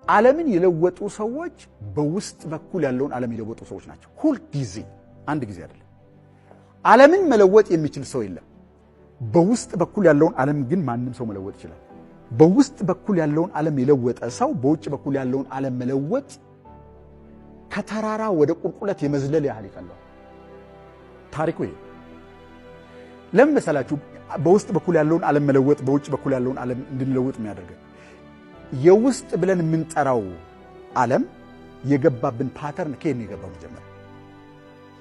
ዓለምን የለወጡ ሰዎች በውስጥ በኩል ያለውን ዓለም የለወጡ ሰዎች ናቸው። ሁል ጊዜ፣ አንድ ጊዜ አይደለም። ዓለምን መለወጥ የሚችል ሰው የለም። በውስጥ በኩል ያለውን ዓለም ግን ማንም ሰው መለወጥ ይችላል። በውስጥ በኩል ያለውን ዓለም የለወጠ ሰው በውጭ በኩል ያለውን ዓለም መለወጥ ከተራራ ወደ ቁልቁለት የመዝለል ያህል ይቀለዋል። ታሪኩ ይሄ ለምን መሰላችሁ? በውስጥ በኩል ያለውን ዓለም መለወጥ በውጭ በኩል ያለውን ዓለም እንድንለውጥ የሚያደርገን የውስጥ ብለን የምንጠራው ዓለም የገባብን pattern ከየት ነው የገባው? መጀመሪያ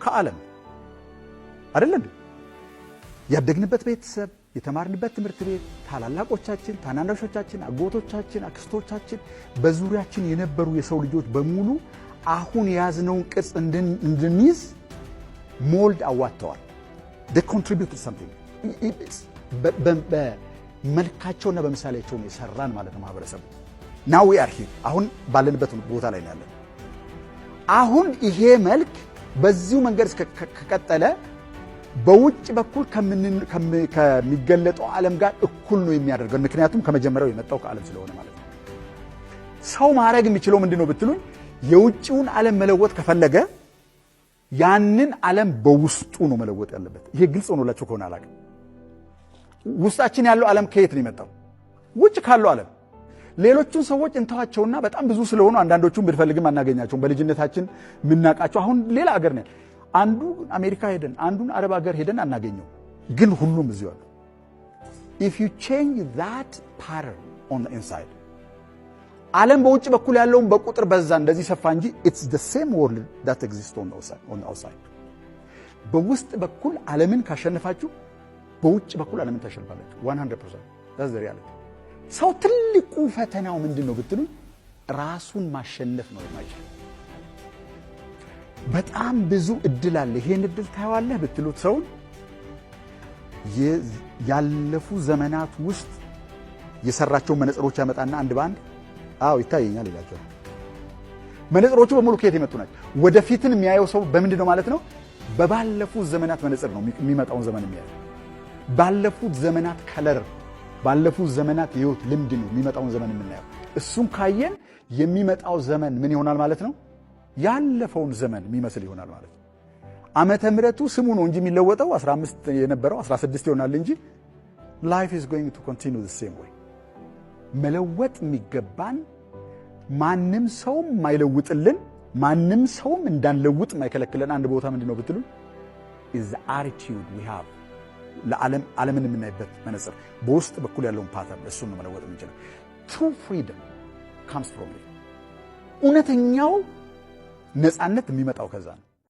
ከዓለም አይደለ እንዴ? ያደግንበት ቤተሰብ፣ የተማርንበት ትምህርት ቤት፣ ታላላቆቻችን፣ ታናናሾቻችን፣ አጎቶቻችን፣ አክስቶቻችን፣ በዙሪያችን የነበሩ የሰው ልጆች በሙሉ አሁን የያዝነውን ቅርጽ እንድንይዝ mold አዋጥተዋል። Contributed something። በመልካቸውና በምሳሌያቸው ነው የሰራን ማለት ነው ማህበረሰቡ። Now we are here፣ አሁን ባለንበት ቦታ ላይ ነው ያለን። አሁን ይሄ መልክ በዚሁ መንገድ ከቀጠለ በውጭ በኩል ከሚገለጠው ዓለም ጋር እኩል ነው የሚያደርገው። ምክንያቱም ከመጀመሪያው የመጣው ከዓለም ስለሆነ ማለት ነው። ሰው ማድረግ የሚችለው ምንድን ነው ብትሉኝ፣ የውጭውን ዓለም መለወጥ ከፈለገ ያንን ዓለም በውስጡ ነው መለወጥ ያለበት። ይሄ ግልጽ ሆኖላችሁ ከሆነ አላውቅም። ውስጣችን ያለው ዓለም ከየት ነው የመጣው? ውጭ ካለው ዓለም። ሌሎቹን ሰዎች እንተዋቸውና በጣም ብዙ ስለሆኑ አንዳንዶቹን ብንፈልግም አናገኛቸውም። በልጅነታችን የምናውቃቸው አሁን ሌላ አገር ነው። አንዱ አሜሪካ ሄደን አንዱን አረብ ሀገር ሄደን አናገኘው፣ ግን ሁሉም እዚሁ አሉ። If you change that pattern on the inside፣ ዓለም በውጭ በኩል ያለውን በቁጥር በዛ እንደዚህ ሰፋ እንጂ it's the same world that exist on the outside። በውስጥ በኩል ዓለምን ካሸነፋችሁ በውጭ በኩል ዓለምን ታሸንፋላችሁ። 100% that's the reality። ሰው ትልቁ ፈተናው ምንድን ነው ብትሉኝ ራሱን ማሸነፍ ነው የማይችል። በጣም ብዙ እድል አለ። ይሄን እድል ታየዋለህ ብትሉት ሰውን ያለፉ ዘመናት ውስጥ የሰራቸውን መነጽሮች ያመጣና አንድ በአንድ አዎ ይታየኛል ይላቸዋል። መነጽሮቹ በሙሉ ከየት የመጡ ናቸው? ወደፊትን የሚያየው ሰው በምንድን ነው ማለት ነው? በባለፉት ዘመናት መነጽር ነው የሚመጣውን ዘመን የሚያየው። ባለፉት ዘመናት color፣ ባለፉት ዘመናት የህይወት ልምድ ነው የሚመጣውን ዘመን የምናየው። እሱን ካየን የሚመጣው ዘመን ምን ይሆናል ማለት ነው? ያለፈውን ዘመን የሚመስል ይሆናል ማለት ነው። ዓመተ ምሕረቱ ስሙ ነው እንጂ የሚለወጠው፣ 15 የነበረው 16 ይሆናል እንጂ life is going to continue the same way። መለወጥ የሚገባን፣ ማንም ሰውም የማይለውጥልን፣ ማንም ሰውም እንዳንለውጥ የማይከለክለን አንድ ቦታ ምንድን ነው ብትሉ is the attitude we have፣ ለዓለም ዓለምን የምናይበት መነጽር፣ በውስጥ በኩል ያለውን pattern እሱን ነው መለወጥ የምንችለው። True freedom comes from እውነተኛው ነፃነት የሚመጣው ከዛ ነው።